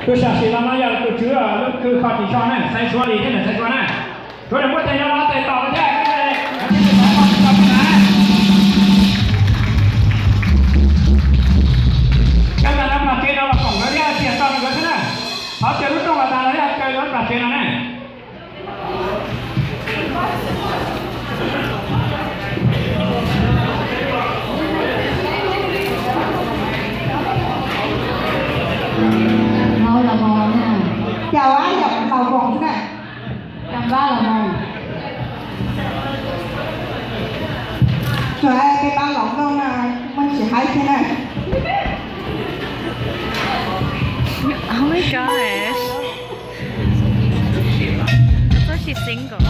Tus sam sim no no yog tus tswv lub kws kho tsis so na, Xaiv Suav Lis thiab na, Xaiv Suav na. Suav Lis muab tes no los tes tos no thiab. Cov ntawm no plam tsev no los koom nkawd thiab, tiag tso nkawd xwb na. Thov caw lub rooj los tas los thiab, caw lub plam tsev no na. Hauv los mus na. Cau ab yom los voos na. Cam vab los mus. Tsuas peb pab los voos na, muaj tsis haib thiab na. Oh my gosh. I thought she's single.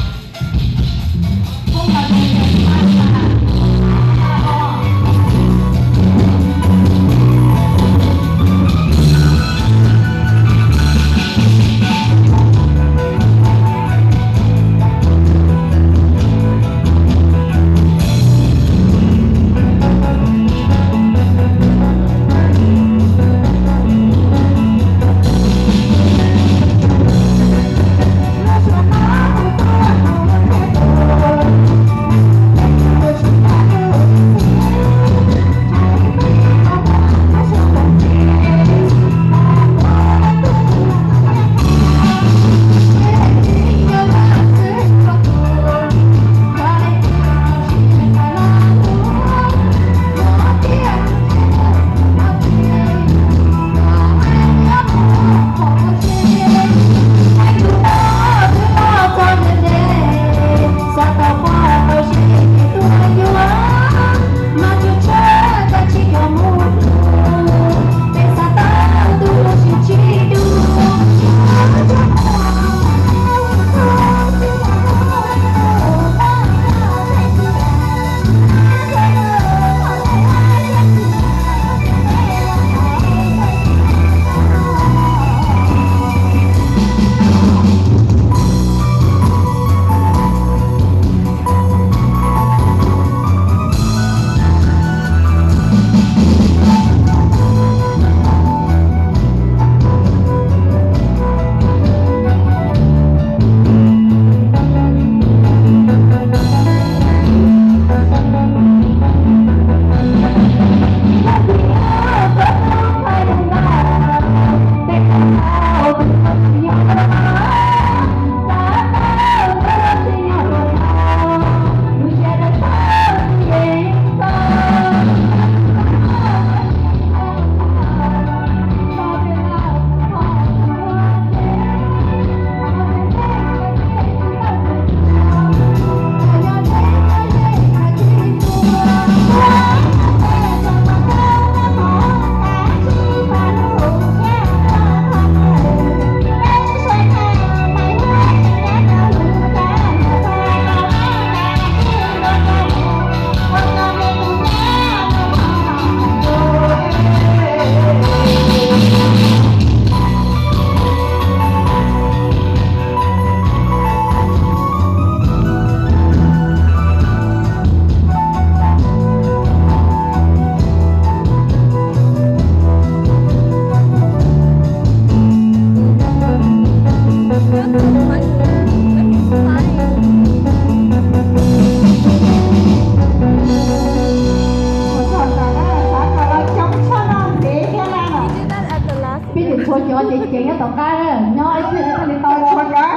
Peb tsuas cov ceev ceev nyob tom qab, nyob ib pliag thiaj li tau.